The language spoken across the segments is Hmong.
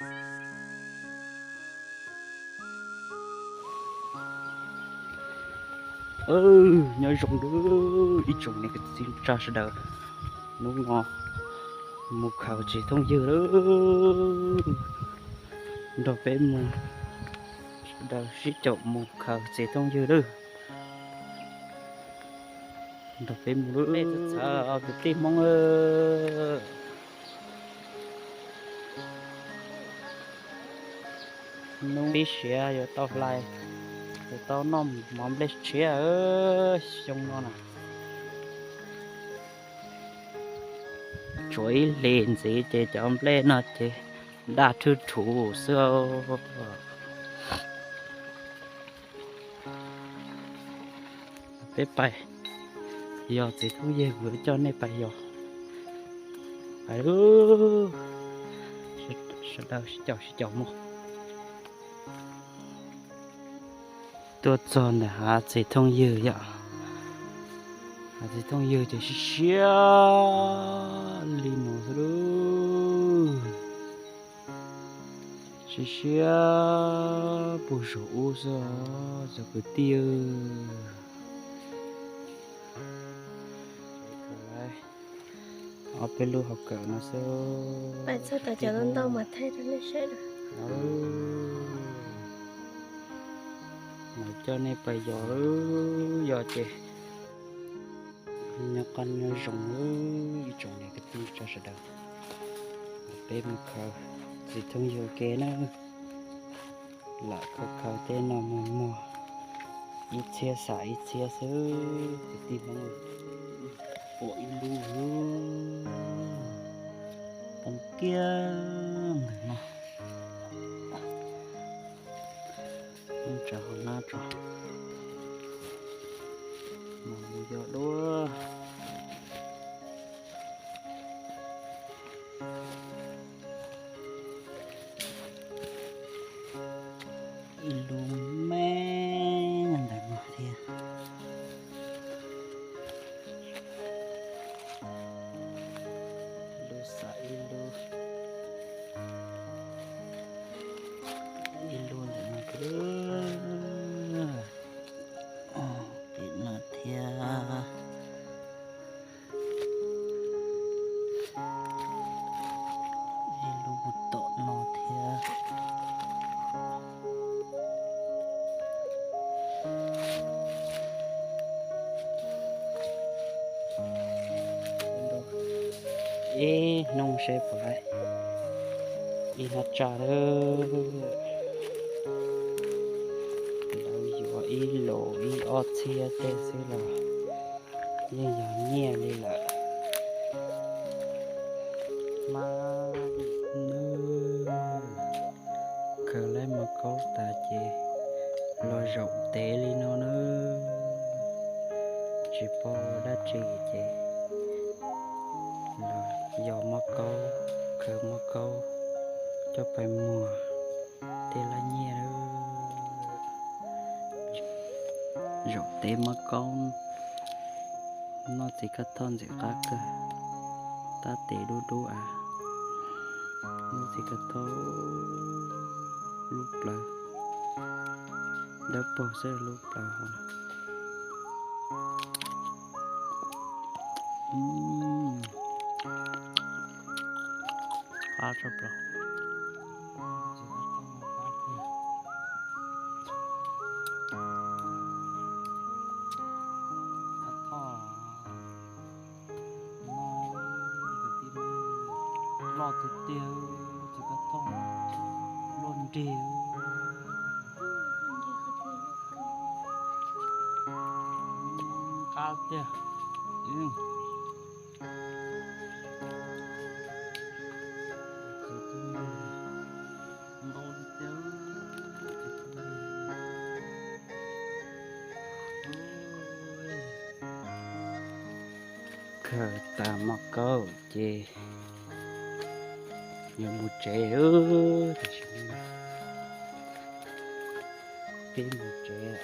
Nyob zoo ib tsoom niam txiv tsa sawv daws, hnub no mus khaws txiv thooj ywg lawm, nrog peb mus sawv daws sib caum mus khaws txiv thooj ywg lawm. Nrog peb mus lawm, kwv tij Hmoob. Hnub pib siav yuav tau hlais, yuav tau noj mov nplej tshiab xyoo no na. Tshuav ib hlis ntxiv ces cov nplej no ces daj thwj thuv xwb. Peb pais yos txiv thooj ywg, kuv coj nej pais yos. Pais, sawv daws sib caum sib caum mus. Tuaj txog ntawm hav txiv thooj ywg yom, hav txiv thooj ywg ces siab siab li no xwb lauj. Siab siab puag saum ub xwb os cov kwv tij. Ob peb lub hauv kawm no xwb. Pais txog tom cov ntau ntau mas thaij rau nej saib. Mus coj nej pais yos, yos ces nyob qab nyob zoo ib tsoom niam kwv tij tsa sawv daws. Peb mus khaws txiv thooj ywg ke na. Lam khaws khaws tej no muag muag, ib txhiab xam ib txhiab xwb kwv tij Hmoob. Pom ib lub poob kiag ntawm no. Tsav hauv nab tso, mus yos dua. Ib lub me ntawm no thiab. Lub xam ib lub, ib lub ntawm no thiab, pem no thiab. Ib lub tom no thiab. Ib hnub seb puas, ib hnub tsa lawm. Lawv yuav ib lus ib ob txhiab tej xwb los yeej yog nyiaj li lawm. Mas nws khaws laib mov kaub tas ces los zaum tev li no na. Tsis paub ua dab tsi ces los yos mov kaub, khaws mov kaub coj pais muag tej laj nyiaj lawm. Zaum tev mov kaub, noj txiv kab thoj ntxim qab kawg, tab tes dub dub av. Noj txiv kab thoj lub plawv dawb paug xwb, lub plawv hauv na. Qab tshaj plaws. Kab thoj no, kwv tij, loj tiag tiag, txiv kab thoj loj nrig. Qab tiag. Ntau tiag. Khaws tas mov kaub ces yuav mus tsev. Tam sim no peb mus tsev,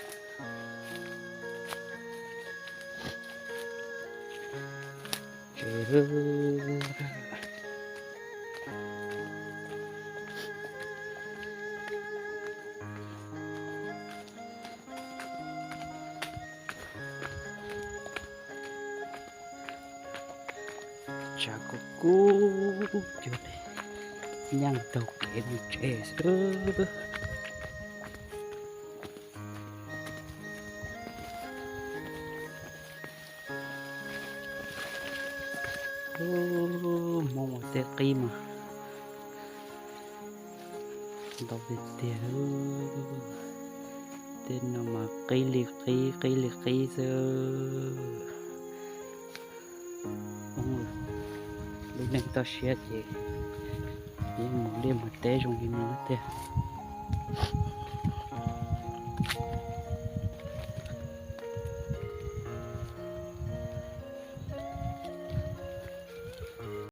tsev. Tshav kub kub cuag li, nyeej taug kev mus tsev xwb. Hmoob ua teb qib mas ntau tiag tiag. Tej no mas qib li qib, qib li qib xwb. Lub neej toj siab ces yeej mus liaj mus teb zoo li no tiag.